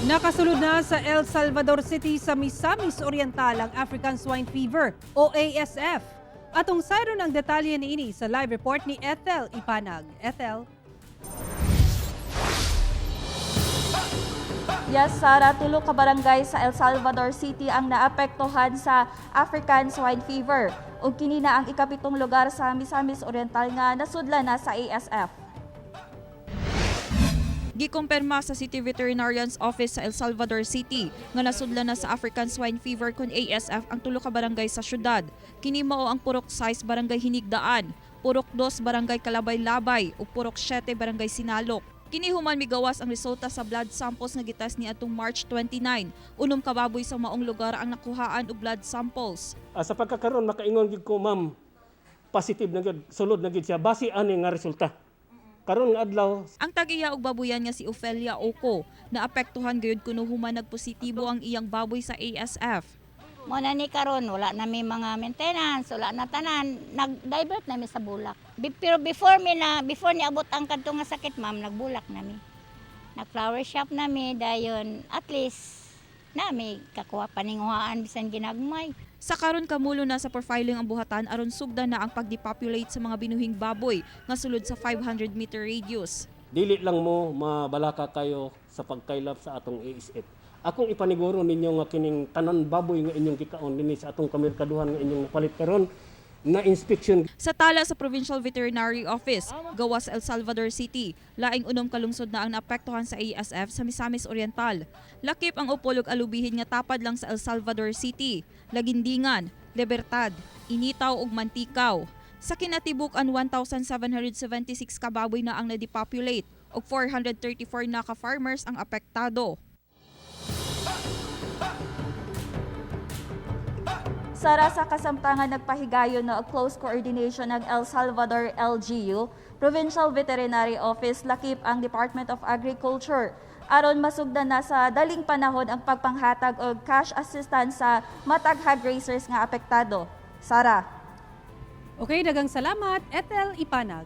Nakasulod na sa El Salvador City sa Misamis Oriental ang African Swine Fever o ASF. Atong sayron ang detalye niini sa live report ni Ethel Ipanag. Ethel? Yes, Sara, tulo ka barangay sa El Salvador City ang naapektuhan sa African Swine Fever. Ug kini na ang ikapitong lugar sa Misamis Oriental nga nasudlan na sa ASF. Gikumpirma sa City Veterinarian's Office sa El Salvador City nga nasudlan na sa African Swine Fever kon ASF ang tulo ka barangay sa syudad. Kini mao ang Purok 6, Barangay Hinigdaan, Purok 2, Barangay Kalabay-Labay ug Purok 7, Barangay Sinalok. Kini human migawas ang resulta sa blood samples nga gitas ni atong March 29. 6 ka baboy sa maong lugar ang nakuhaan og blood samples. Sa pagkakaroon, makaingon gid ko, ma'am, positive na gyud, sulod na gyud siya base ani nga resulta. Karon nga adlaw. Ang tag-iya og babuyan nga si Ofelia Oco, naapektuhan gayud kuno human nagpositibo ang iyang baboy sa ASF. Mo na ni karon, wala na mi mga maintenance, wala na tanan, nag-divert na mi sa bulak. Pero before ni abot ang kadto nga sakit, ma'am, nagbulak na mi. Nag-flower shop na mi dayon, at least na mi kakuha paninguhaan bisan ginagmay. Sa karon, kamulo na sa profiling ang buhatan aron sugdan na ang pagdepopulate sa mga binuhing baboy nga sulod sa 500 meter radius. Dili lang mo mabalaka kayo sa pagkaylap sa atong ASF. Akong ipaniguro ninyo nga kining tanan baboy nga inyong gikaon dinhi sa atong kamerkaduhan nga inyong napalit karon na inspection. Sa tala sa Provincial Veterinary Office, gawas El Salvador City, laing 6 ka lungsod na ang naapektuhan sa ASF sa Misamis Oriental. Lakip ang Opol ug Alubihin nga tapad lang sa El Salvador City, Lagindingan, Libertad, Initaw ug Manticao. Sa kinatibuk-an, 1,776 ka baboy na ang na-depopulate ug 434 na ka farmers ang apektado. Sara, sa kasamtangan nagpahigayon na og close coordination ng El Salvador LGU, Provincial Veterinary Office lakip ang Department of Agriculture aron masugdan na sa daling panahon ang pagpanghatag og cash assistance sa matag hog raisers nga apektado. Sara. Okay, daghang salamat, Ethel Ipanag.